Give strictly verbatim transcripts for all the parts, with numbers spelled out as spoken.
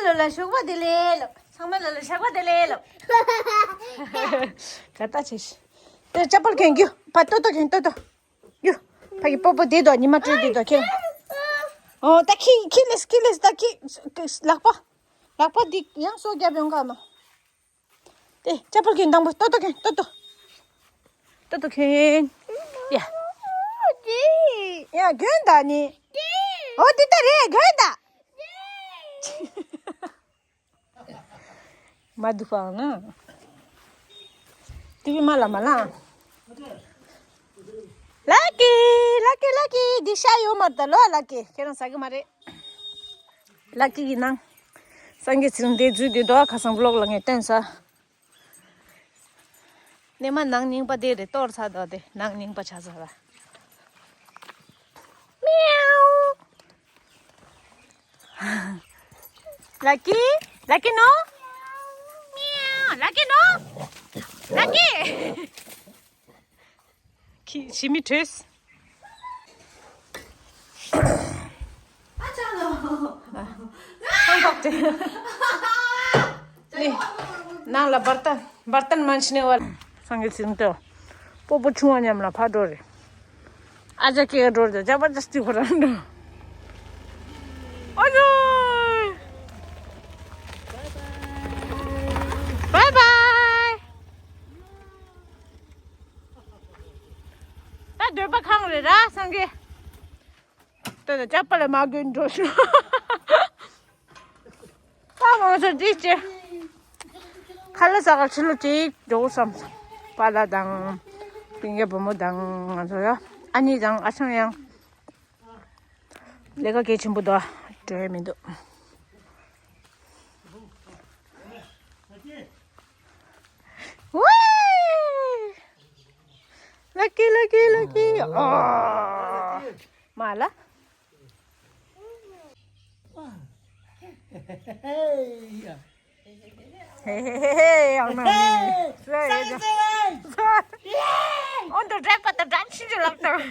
ལོ་ལ་ཞོགས་པ་བདེ་ལེགས་ལོ། ཚང་མ་ལོ་ལ་ཞོགས་པ་བདེ་ལེགས་ལོ། དགའ་ད་ཆེ་ཤི། དེ་ཅ་པལ་གན་རྒྱུ་ཕ་ཏོ་ཏོ་གན་ཏོ་ཏོ། རྒྱུ། ཕ་གི་པོ་པོ་བདེ་དོ་ཉི་མ་སྤྲོད་བདེ་དོ་ཁྱེད། ཨོ་ད་ཁྱི་ཁྱི་ལེས་ཁྱི་ལེས་ད་ཁྱི། ལག་པ། ལག་པ་འདི་ཡང་སོ་རྒྱབ་ཡོང་ག་མ། དེ་ཅ་པལ་གན་དང་པོ་ཏོ་ཏོ་གན་ཏོ་ཏོ། ཏོ་ཏོ་གན། ཡ། ཡ་གན་ད་ནི། ཨོ་དེ་ད་རེད་གན་ད། མ་འདུག་པའང་ན། ཏི་བི་མ་ལ་མ་ལ། ལ་ཀི། ལ་ཀི་ལ་ཀི་འདི་ཤ་ཡོད་མ་རེད་ད་ལོ་ལ་ཀི་ཁྱེད་རང་ཟ་གི་མ་རེད། ལ་ཀི་གི་ནང་། སངས་རྒྱས་ཚེ་རིང་དེ་འཛུལ་དེ་འདུག་ཁ་སང་བི་ལོག་ལ་ངས་བསྟན་ས། ནས་མ་ནང་རྙིང་པ་དེ་རེད་གཏོར་ཚར་དོ་དེ་ནང་རྙིང་པ་ཆགས་ཚར་ལ། མིའུ། ལ་ཀི། ལ་ཀི་ནོ། མིའུ། ལ་ཀི་ནོ། ལ་ཀི། ཁྱི་ཞི་མི་བྲོས། ཨ་ཅག་ལོ། ཨ། ཧང་ཁོག་དེ། ནི། ནང་ལ་བར་ཏན་བར་ཏན་མན་ཆི་ནེ་བ། སངས་རྒྱས་ཚེ་རིང་ཏོ། སྤོ་བོ་ཆུང་བ་མཉམ་ལ་ཕར་འགྲོ་རེད། ཨ་ཅག་སྐྱེ་འགྲོ་རེད་ཇ་པ་ཇ་སྟི་ཁོ་རང་འགྲོ། ཨ་ཅོ། བའི་བའི། ད་འདོད་པ་ཁེངས་རེད་ར་སངས་རྒྱས། ད་ད་ཅག་པ་ལ་མ་དགོས་འགྲོ་ཤོག་ད་མང་ཚོ་འདི་ཅེ། ཁ་ལ་ས་ག་ཕྱི་ལོ་ཅིག་འགྲོ་བསམ། པཱ་ལགས་དང་། སྤུན་ཀྱག་བུ་མོ་དང་ང་ཚོ་ཡ། ཨ་ནེ་དང་ཨ་ཆང་ཡང་། ལས་ཀ་གལ་ཆེན་པོ་འདུག་འགྲོ་ཡ་མི་འདུག་ཝེ། ལ་ཀི་ལ་ཀི་ལ་ཀི། ཨོ། མ་ལ། ཧེ་ཧེ་ཧེ་ཧེ་ཡང་ན། ཧེ། ཨོན་དུ་འབྲེག་པ་དང་འགྲམ་ཤིན་ཏུ་ལབ་དང་།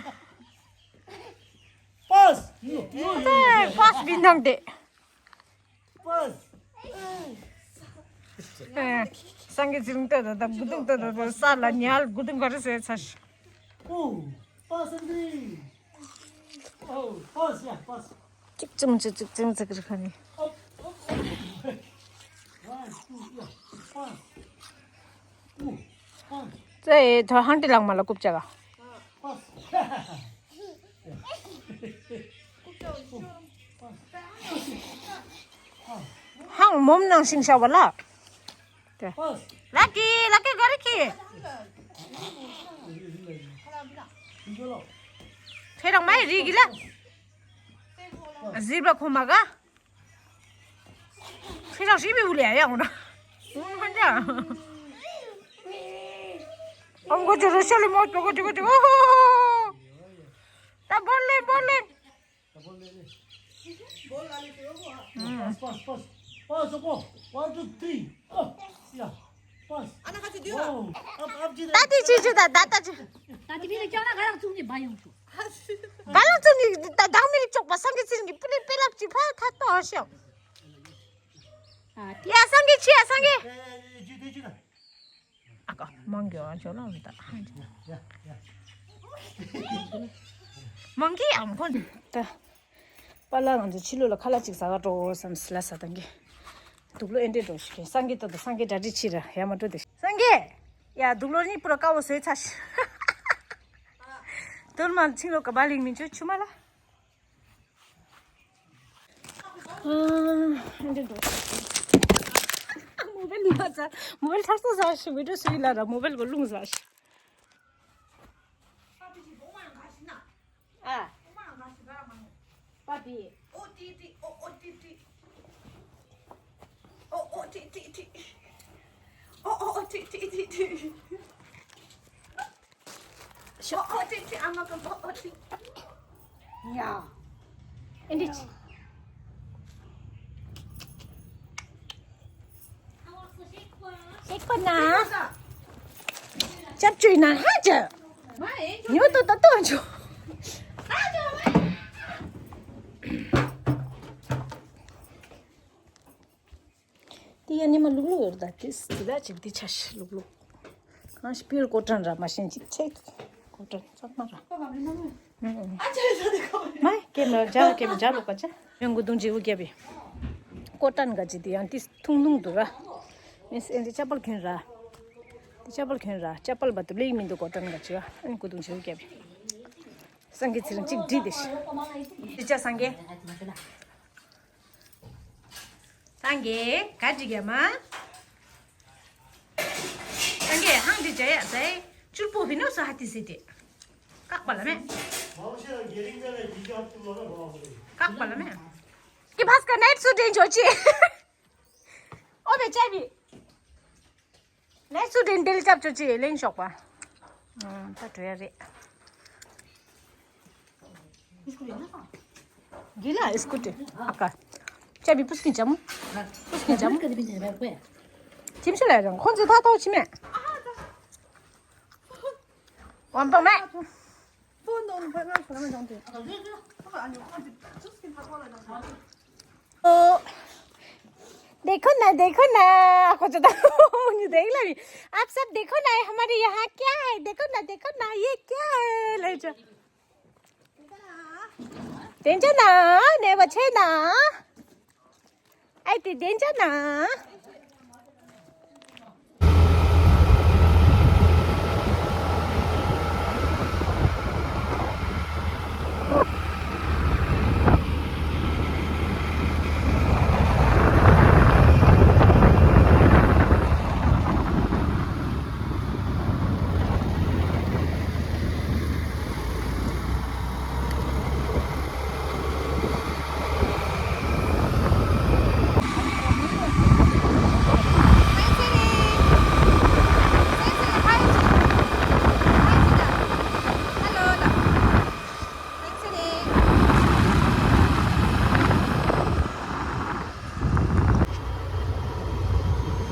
པཱས། ཧེ། པཱས་བི་ནང་དེ། པཱས། ཨེ། སངས་རྒྱས་ཚེ་རིང་ལྟ་ད་ད་དགུ་དུང་ལྟ་ད་ད་ས་ལ་ཉལ་དགུ་དུང་ག་རེ་ཟེར་ཚར། ཨོ། པཱས་སངས་རྒྱས། ཨོ། པཱས་ཡ་པཱས། ཅིག་ཙུམ་ཅིག་ཅིག་ཙུམ་ཙིག་རི་ཁ་ནི། ཨོ། ཨོ། ཨོ། ཝན་ཊུ་ཡ་པཱས། ཨོ། པཱས། ཙེ་ཐོ་ཧང་ཏི་ལང་མ་ལ་ཀུབ་ཅ་ག་ཧང་མོམ་ནང་ཤིང་ཤ་བ་ལ། ལ་ཀི་ལ་ཀི་ག་རེ་ཁི། ཁྱེད་རང་མ་ཡི་རིག་གི་ལ། གཟིགས་པ་ཁོ་མ་ག་ཁྱེད་རང་ཤི་བའི་འུ་ལས་ཡ་འོ་ན། འུ་ཧན་ཅང་། ཨང་གོ་ཅོ་རོ་ཤ་ལི་མོ་ཅོ་གོ་ཅོ་གོ་ཅོ་གོ། ད་བོར་ལེན་བོར་ལེན། ད་བོར་ལེན་ལེ། པཱས་པཱས་པཱས། པཱས་སོ་པོ། One, two, three. ཨོ། ཡ། པཱས། ཨ་ན་ཁ་ཅིག་བསྡུས་པ། ཨོ། ཨབ་ཨབ་ཅི་ད་དེ་ཅི་ཅི་ད་ད་ད་ཅི། ད་དེ་མི་ལ་ཅང་ན་ག་རང་བཙུགས་ནས་འབའ་ཡོང་ཤོག་བ་ལང་ཚོ་ནི་ད་དང་མི་ལ་ཅོག་པ་སངས་རྒྱས་ཚེ་རིང་གི་པུ་ལེ་པེ་ལབ་ཅི་ཕ་ཐ་ཏོ་ཤོག་ཨ་ཡ་སངས་རྒྱས་ཆི་ཡ་སངས་རྒྱས། ཨ་ཀ་མང་གི་ཨ་ཅོ་ལང་ད། མང་གི་ཨམ་ཁོ་ད། པཱ་ལགས་ང་ཚོ་ཕྱི་ལོགས་ལ་ཁ་ལག་ཅིག་ཟ་ག་འགྲོ་བསམ་སི་ལ་ཟ་དང་གི་དུག་ལོ་ཨེ་འདྲས་འགྲོ་ཞིག་གི་སངས་རྒྱས་ཏོ་དང་སངས་རྒྱས་གྲ་སྒྲིག་ཕྱིར་ཡ་མ་འགྲོ་དེ་སངས་རྒྱས། ཡ་དུག་ལོ་གཉིས་པུ་ར་དཀའ་བོ་བཟོས་ཚར་ཤི། དོལ་མ་ཆིང་ལོ་ཀ་བ་ལིང་མི་ཆོ་ཆུ་མ་ལ། ཨ་འདྲས་འགྲོ། མོ་བེལ་མ་ཚ། མོ་བེལ་ཚར་སོ་ཟ་ཤི་བི་ཌིའོ་སུ་ཡི་ལ་ར་མོ་བེལ་གོ་རླུང་ཟ་ཤི། ཨ། པ་ཏི། ཨོ་ཏི་ཏི། ཨོ་ཨོ་ཏི་ཏི། ཨོ་ཨོ་ཏི་ཏི་ཏི། ཨོ་ཨོ་ཏི་ཏི་ཏི་ཏི། ཨོ་ཨོ་ཏི་ཏི། ཨ་མ་ཀ་ཨོ་ཨོ་ཏི། ཡ། ཨེ་འདི། ཤེག་པ་ན། ཅབ་ཅུའི་ན་ཧ་ཅ། ཉོ་ཏོ་ཏོ་ཏོ་ཆོ། ལུག་ཡོད་ད་དེ་སི་ད་ཅིག་དེ་ཆ་ཤི་ལུག་ལུག་གང་ཞིག་པིར་ཀོ་ཀྲན་ར་མ་ཤེས་ཅིག་ཆེ་ཀོ་ཀྲན་ཚང་མ་ར། མ་ཀེམ་ར་ཇ་ཀེམ་ཇ་ལུག་ག་ཅ་ཡང་གུ་དུང་ཇི་བུ་རྒྱབ་པི་ཀོ་ཀྲན་ག་ཅི་དེ་ཡང་དེ་ཐུང་ཐུང་དུ་ར། མིས་ཨེ་འདི་ཅ་པལ་གྱོན་ར། དེ་ཅ་པལ་གྱོན་ར་ཅ་པལ་བ་དུ་ལེགས་མི་འདུག་ཀོ་ཀྲན་ག་ཅི་བ་ཨན་གུ་དུང་ཇི་བུ་རྒྱབ་པི། སངས་རྒྱས་ཚེ་རིང་གཅིག་བྲིས་ཏེ་ཤི། འདི་ཅག་སངས་རྒྱས། སངས་རྒྱས་ག་བྲིས་རྒྱ་མ། སངས་རྒྱས་ཧང་འདི་ཅག་ཡ་ཟེ། ཅུར་པོ་བི་ནོ་སོ་ཧ་ཏི་སེ་ཏེ། ཀག་པ་ལ་མེ། ཀག་པ་ལ་མེ། ཀི་བྷས་ཀ་ནའིཊ་སུ་ཏྲེན་ཅོ་ཅི། ཨོ་བེ་ཅ་བི། ལས་སུ་དྲན་དེ་ལ་སྐྱབས་བཅོལ་ཅི་ལེན་ཤོག་པ། ཨ་ད་བྲོ་ཡ་རེད། གི་ལ་ཨིས་ཀུ་ཏི་ཨ་ཀ་ཅ་བི་པུས་ཀིན་ཅ་མོ། པུས་ཀིན་ཅ་མོ། ཁྱིམ་ཤ་ལ་རང་ཁོང་ཚོ་ཐག་ཐག་ཆི་མེད། ཝམ་པ་མེད། ओ, देखो ना, देखो ना, आपको जो नहीं देख ला भी। आप सब देखो ना, हमारे यहाँ क्या है? देखो ना, देखो ना, ये क्या है? ले जा। देंजा ना, ने बचे ना। आई ती देंजा ना।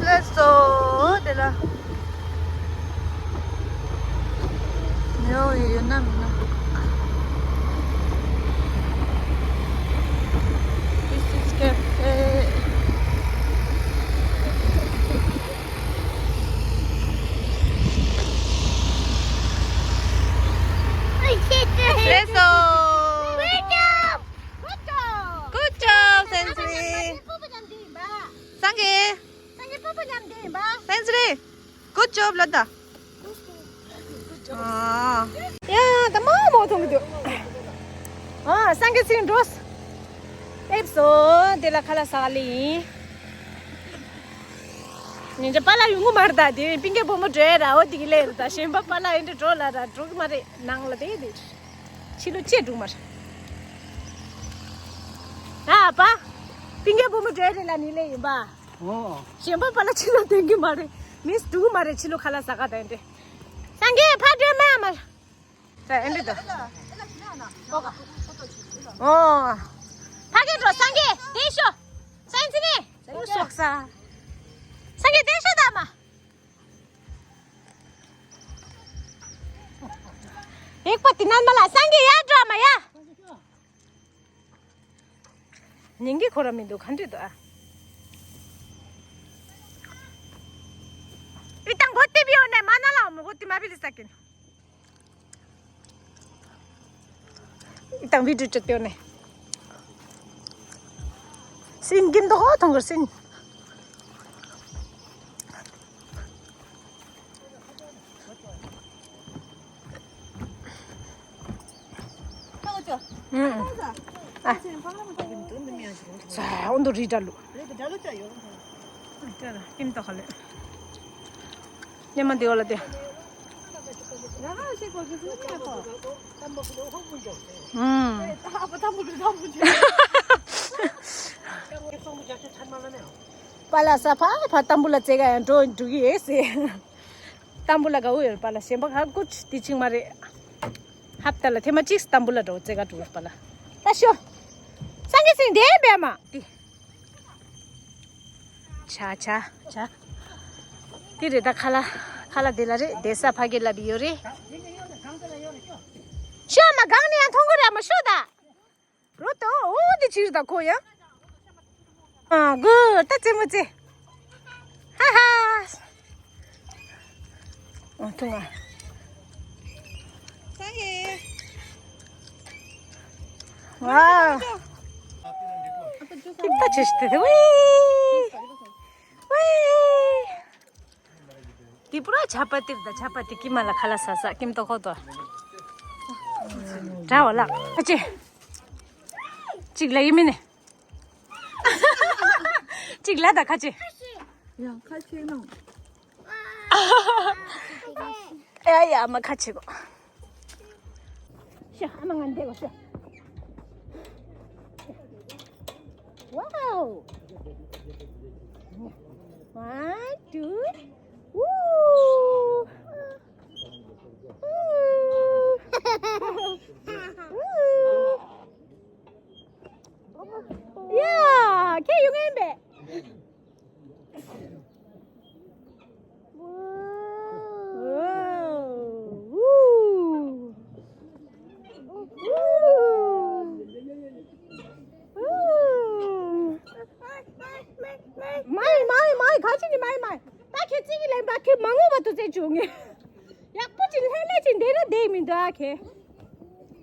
Let's go. དེ་ལ་ཉོ་ཡི་ཡོད་ན་མིན་ན། This is cafe. Espresso. Good job, Sensory. སངས་རྒྱས། སངས་རྒྱས་པོ་པོ་མཉམ་དུ་ཡིན་པ། སངས་རྒྱས། Good job, ལོ་ད། ཨ། ཡ་ད་མོ་མོ་ཐོང་གི་འདུག་ཨ་སངས་རྒྱས་ཚིག་འགྲོ། ཨེབ་སོ་དེ་ལ་ཁ་ལ་ས་ལི་ཡིན། ཉིན་རྒྱ་པ་ལ་ཡོང་གི་མ་རེད་ད་དེ་པིང་གེ་བུ་མོ་འགྲོ་ཡ་ར་འོ་དེ་གི་ལས་རེད་ད་གཞན་པ་པ་ལ་ཡིན་འདྲ་འགྲོ་ལ་ར་འགྲོ་གི་མ་རེད་ནང་ལ་དེ་དེ། ཕྱི་ལོ་ཅེས་འགྲོ་མར། ཨ་པ། པིང་གེ་བུ་མོ་འགྲོ་རེད་ལ་ནི་ལེ་ཡིན་པ། ཨོ། གཞན་པ་པ་ལ་ཕྱི་ལོགས་སྟོན་གི་མ་རེད། མིས་འགྲོ་གི་མ་རེད་ཕྱི་ལོགས་ཁ་ལག་ཟ་ག་དང་འདྲེ། སངས་རྒྱས་ཕ་འགྲོ་མ་མར། ད་ཨེ་འདྲེ་ད། ཨོ། ཕ་གི་འགྲོ་སངས་རྒྱས་དེ་ཤོ། སངས་རྒྱས་ནི། ཨོ་སོག་ས། སངས་རྒྱས་དེ་ཤོ་ད་མ། ཡེག་པ་དེ་ནན་མ་ལ་སངས་རྒྱས་ཡར་འགྲོ་མ་ཡ། ཉིན་གྱི་ཁོ་ར་མི་འདུག་ག་འདྲི་འདུག་ཨ། ཨི་ཏང་གོ་ཏི་བི་ཡོ་ནས་མ་ན་ལ་མོ་གོ་ཏི་མ་བི་ལི་ས་ཀིན། ཨི་ཏང་བི་ཌིའོ་ཅོ་ཏེ་ཡོ་ནས། སིན་གིན་དོ་ཧོ་ཐོང་གར་སིན། ཨུམ། ཨ། ས་འོན་ཏོ་རི་འདྲ་ལུ། ཀིམ་ཏོ་ཁ་ལེ། ཉི་མ་འདི་འོ་ལ་དེ། ཨུམ། པ་ལ་ས་ཕ་ཕ་ཏམ་བུ་ལ་ཙེ་ག་ཡང་འགྲོ་འགྲོ་གི་ཡོད་སེ། ཏམ་བུ་ལ་ག་འུ་ཡོད་པ་ལ་གཞན་པ་ག་ཀུ་ཆུ་དེ་ཆིང་མ་རེད། ཧབ་ཏ་ལ་ཐེ་མ་ཅིག་ཏམ་བུ་ལ་འགྲོ་ཙེ་ག་འགྲོ་པ་ལ། ད་ཤོ། སངས་རྒྱས་སེང་དེ་བས་མ་དེ། ཆ་ཆ་ཆ། དེ་རེད་ད་ཁ་ལ། ཁ་ལ་དེ་ལ་རེད་དེ་ས་ཕ་གི་ལ་བི་ཡོ་རེད། ཤོ་མ་གང་ནས་ཡང་མཐོང་གི་རེད་མ་ཤོ་ད། རོ་ཏོ་འོ་དེ་ཕྱིར་ད་ཁོ་ཡ། ཨ་གུ་ད་ཙེ་མོ་ཙེ། ཨ་ཧ། ཨོ་ཐུང་ང་། སངས་རྒྱས། ཝའོ། ཏིག་ཏ་ཆེ་ཤི་ཏེ་ཝེ། ཝེ། དེ་པུ་ར་ཆ་པ་ཏིར་ད་ཆ་པ་ཏི་ཀི་མ་ལ་ཁ་ལ་ས་ས་ཀིམ་ཏོ་ཁོ་ཏོ། དྲ་བ་ལགས་ཨ་ཅེ། གཅིག་ལ་ཡིན་མིན་ནི། གཅིག་ལ་ད་ཁ་ཅེ། ཡང་ཁ་ཆེ་ནོ། ཨ་ཡ་ཡ་མ་ཁ་ཆེ་གོ། ཤ་ཨ་མ་ང་འདེ་གོ་ཤ། Wow! One, two, woo! Woo! Woo! Yeah, okay, you can be. མའི་མའི་མའི་ག་ཅི་ནི་མའི་མའི། ད་ཁྱེད་ཅི་གི་ལན་པ་ཁྱེད་མ་ངུ་བ་དུ་ཙེ་བྱུང་ངེ། ཡག་པོ་ཅིག་ལྷན་ལྷན་ཅིག་འདེ་ར་འདེ་མི་འདུག་ཨ་ཁེ།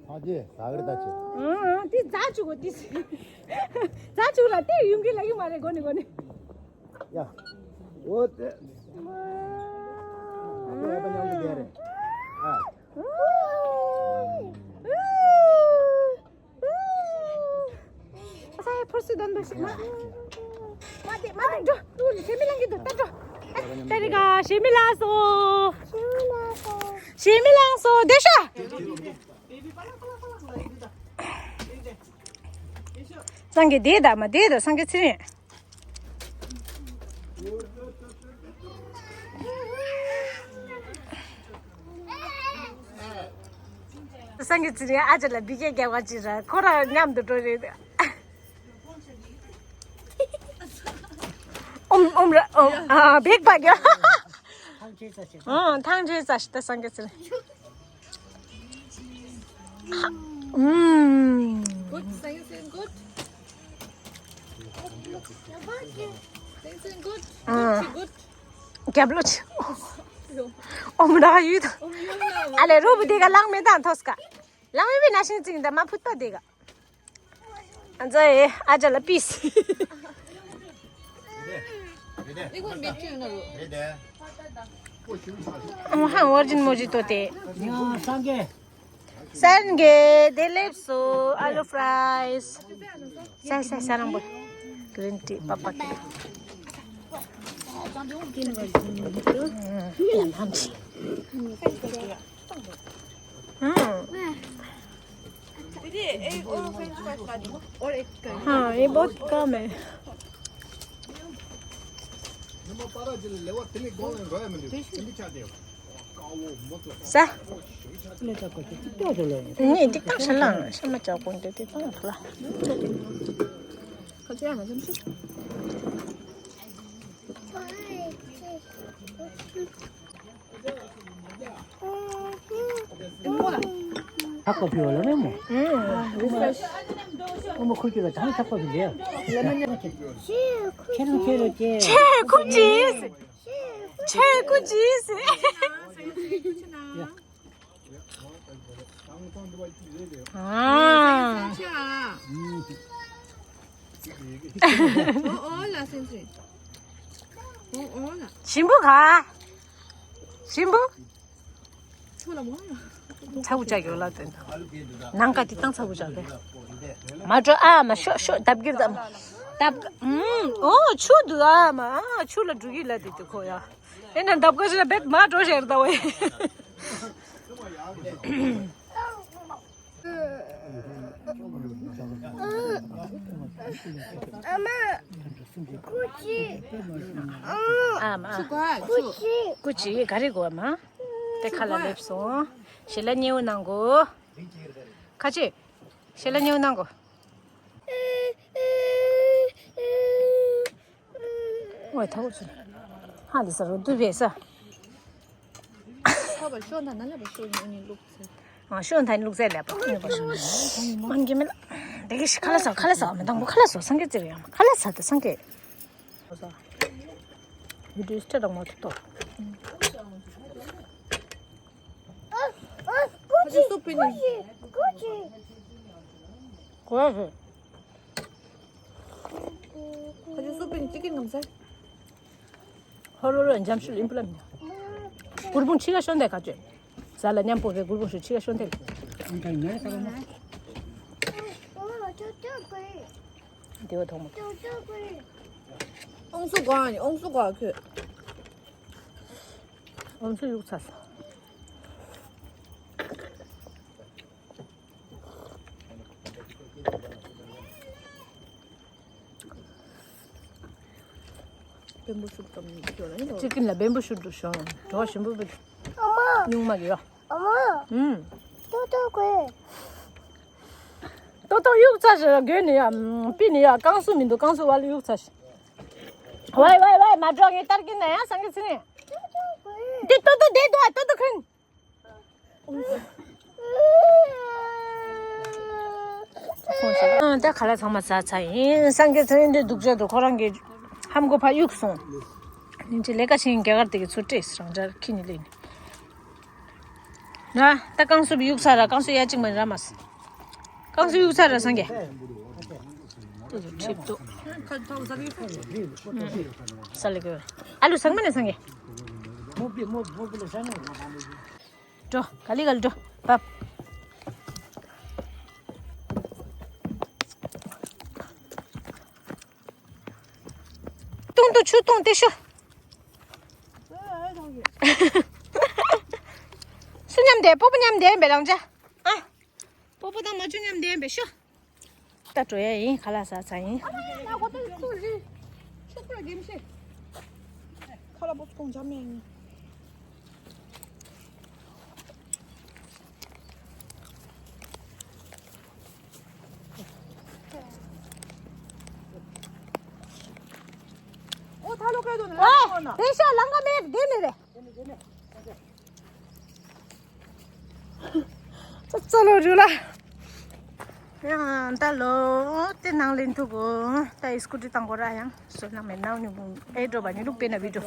ཨ་ཅེ་ཟ་གི་རེད་ད་ཅེ། ཨང་ཨང་དེ་ཛ་བཅུག་གོ་དེ། ཛ་བཅུག་ལ་དེ་ཡོང་གི་ལ་ཡོང་མ་རེད་གོ་ནི་གོ་ནི། ཡ། འོ་དེ། ཨ་ཁུ་ཨ་ཕ་མཉམ་དུ་བསྡད་རེད། ཨ། ས་ཡ་ཕུར་སུ་དོན་དུ་ཞིག་མ། མ་དེ་མ་དེ་འགྲོ། ཏུ་ཞེ་མི་ལང་གི་འདུག་ད་འགྲོ། ཨ་ཏེ་རི་ག་ཞེ་མི་ལང་སོ། ཞེ་མི་ལང་སོ་དེ་ཤ། སངས་རྒྱས་དེ་དང་མ་དེ་དང་སངས་རྒྱས་ཚེ་རིང་། སངས་རྒྱས་ཚེ་རིང་ཨ་ཅག་ལ་འབུད་རྒྱག་རྒྱག་པ་ཅིག་ར་ཁོ་རང་མཉམ་དུ་འགྲོ་རེད། ཨོམ་ཨོམ་ར་ཨོམ་ཨ་བེག་པ་རྒྱག་ཐང་ཆད་ས་ཞིག་ཨ་ཐང་ཆད་ས་ཞིག་ད་སངས་རྒྱས་ཚེ་རིང་། ཨུམ། Good, thanks and good. Thanks and good. ཨ། Good, good. རྒྱབ་ལོགས་ཆེ། ཨོ་མ་ར་ཡུད། ཨོ་མ་ཡུད་ལ། ཨ་ལེ་རོ་བུ་དེ་ག་ལང་མེ་དང་ཐོས་ཀ་ལང་མེ་བི་ན་ཤིང་ཙིང་ད་མ་ཕུད་པ་དེ་ག་ཨ་ཛ་ཨེ་ཨ་ཅག་ལ་པིས། ཨོ་ཧ་ཨོ་རི་ཇིན་མོ་ཇི་ཏོ་དེ། ཡ་སངས་རྒྱས། སངས་རྒྱས་དེ་ལེབ་སོ་ཨ་ལུ་ཕ་རའི་སི། སའི་སའི་ས་རང་པོ། གི་རིན་ཏི་པ་པ་ཀི། ཡང་ཐམས་ཅད། ཨུམ། दीदी, एक और French fries ला दो। और एक कर। हाँ, ये बहुत कम है। ས། ངས་འདི་གང་ཤ་ལང་ཤ་མ་ཅག་གོང་དེ་དེ་གང་ལ། ཐག་པ་ཕུལ་བ་ལ་མེད་མོ། ཨུམ། ཨོ་མ་ཁུར་གྱི་ལ་དང་ཐག་པ་ཕུལ་ལེ། ཁྱེད་རང་ཁྱེད་རང་ཁྱེད། ཆོས་ཁུར་གྱིས། ཆོས་ཁུར་གྱིས། ཨ། ཨོ་ཨོ་ལ་སེམས་སེ། ཨོ་ཨོ་ལ། ཞིམ་པོ་ག་ཞིམ་པོ། ཚ་བོ་ཅག་ཡོད་ལ་དེ། ནང་ཀ་དེ་དང་ཚ་བོ་ཅག་དེ། མ་འགྲོ་ཨ་མ་ཤོག་ཤོག་འདབ་གིར་དམ། འདབ་ཨུམ་ཨོ་ཆུ་འདུག་ཨ་མ་ཨ་ཆུ་ལ་འགྲོ་གི་ལ་དེ་དེ་ཁོ་ཡ། ཨེ་ན་འདབ་ཀ་ཞིག་ལ་བེད་མ་འགྲོ་ཞེར་ད་བས། ཨ་མ། ཁུ་ཅི། ཨ་མ། ཁུ་ཅི། ཁུ་ཅི་ག་རེ་གོ་མ། དེ་ཁ་ལ་ལེབ་སོང་། ཞེ་ལ་ཉེའུ་ནང་གོ། ཁ་ཅི། ཞེ་ལ་ཉེའུ་ནང་གོ། ཨོ་ཐའོ་ཆུ། ཧ་ལི་ས་རུ་དུ་བེ་ས། ཁ་བ་ཤོ་ན་ན་ལ་བ་ཤོ་ཉོ་ཉི་ལུག་ཚེ། ཨ་ཤོ་ན་ཐ་ལུག་ཚེ་ལེ་པ་ཉོ་བ་ཤོ། མང་གི་མེ་ལ། དེ་གི་ཤི་ཁ་ལ་ས་ཁ་ལ་ས་མེ་དང་པོ་ཁ་ལ་ས་སང་གེ་ཙེ་ཡང་ཁ་ལ་ས་དུ་སང་གེ། འདི་སྤྲད་རོགས་མ་ཐུབ་ཏོ། ཁ་ཅིག་སུ་པི་ནི། གོ་ཡ་ཧེ། ཁ་ཅིག་སུ་པི་ནི་ཅི་ཀིན་ངམ་ས། ཧོ་རོ་རོ་འཇམ་ཤུལ་ཨིན་པུ་ལམ་ཉ། གུར་བུང་ཆི་ག་ཤོན་དེ་ག་ཅོད། ཟ་ལ་མཉམ་པོ་གི་གུར་བུང་ཤུ་ཆི་ག་ཤོན་དེ། དེ་བ་ཐོང་མོ། ཨོང་སུ་ག་ནི་ཨོང་སུ་ག་ཁྱོད། ཨོང་སུ་ཡུག་ཚ་སོང་། བེམ་པུ་ཤུ་ཙམ་ཡོད་ལ་ཡིན་ནོ། ཅི་ཀིན་ལ་བེམ་པུ་ཤུ་འདུག་ཤོང་། གྲོ་བ་ཞིམ་པོ་བེ། ཨ་མ། སྨྱུག་མ་གི་ཡོ། ཨ་མ། ཨུམ། ཏོ་ཏོ་གོས། ཏོ་ཏོ་གཡུག་ཚ་ཞིག་དགོས་ནི་ཡ། པི་ནི་ཡ་རྐང་སུ་མི་འདུག་རྐང་སུ་བ་ལ་གཡུག་ཚ་ཞིག་ཝའི་ཝའི་ཝའི་མ་འགྲོ་ངས་ལྟར་གྱིན་ན་ཡ་སང་གི་ཚི་ནས། ཏོ་ཏོ་གོས། དེ་ཏོ་ཏོ་དེ་འདུག་ཨ་ཏོ་ཏོ་ཁན། ཨང་། ད་ཁ་ལག་ཚང་མ་ཟ་ཚར་ཡིན། སངས་རྒྱས་ཚེ་རིང་འདི་སྡུག་ཅག་ཏུ་ཁོ་རང་གི་ཧམ་གོ་ཕ་གཡུག་སོང་། ཉིན་གཅིག་ལས་ཀ་བྱེད་ཡིན་རྒྱ་གར་དེ་གི་ཚུར་སྤྲད་རང་ཅག་ཁྱི་ནི་ལེན། ན་ད་རྐང་སུབ་གཡུག་ཚར་ར། རྐང་སུབ་ཡ་གཅིག་མ་ར་མ་ས། རྐང་སུབ་གཡུག་ཚར་ར་སངས་རྒྱས། ཏུ་ཏུ་ཁྲིབ་ཏུ། ས་ལེ་གི་ཨ་ལུ་ཚང་མ་ནས་སངས་རྒྱས། འགྲོ། ག་ལི་ག་ལི་འགྲོ། བབ། བཏུང་དུ་ཆུ་བཏུང་དེ་ཤོ། སུ་མཉམ་དེ་སྤོ་པོ་མཉམ་དེ་འབད་རང་ཅག་ཨ། སྤོ་པོ་དང་མ་ཆུ་མཉམ་དེ་འབད་ཤོ། ད་འགྲོ་ཡ་ཡིན། ཁ་ལག་ཟ་ཚར་ཡིན། ཨ་མ་ཡ་ན་གོ་ཏོ་ཁུ་རི། ཆུ་ཁུ་ར་གིམ་ཤེ། ཁ་ལག་པོ་ཚོང་ཇ་མེ་ཡིན། ཨོ་ཐ་ལོ་ཀ་དོ་ན་ལ་ཨོ་ན། དེ་ཤ་ལང་ཀ་མེད་དེ་ནི་རེད། ཙ་ཙ་ལོ་རུ་ལ། ཡང་ད་ལོ་དེ་ནང་ལེན་ཐུབ་གོ། ད་ཡི་སྐུ་ཊི་བཏང་གོ་ར་ཡང་བཟོ་ན་མེད་ནའོ་ནི་བུང་ཨེ་འགྲོ་བ་ནི་ལུག་པེ་ན་བི་འགྲོ།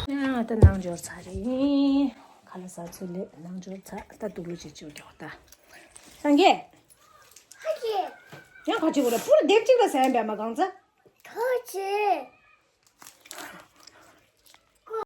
ཡང་ད་ནང་འབྱོར་ཚར་རེད། ཁ་ལག་ཟ་ཚུལ་ལས་ནང་འབྱོར་ཚར། ད་དུག་ལོ་ཅིག་བཅུག་རྒྱག་ད། སངས་རྒྱས། ཧ་ཅེ། ཡང་ཁ་ཅིག་གོ་ར་པུར་དེབ་ཅིག་ལ་ཟ་ཡང་བས་མ་གང་ཚ། ཁ་ཅེ།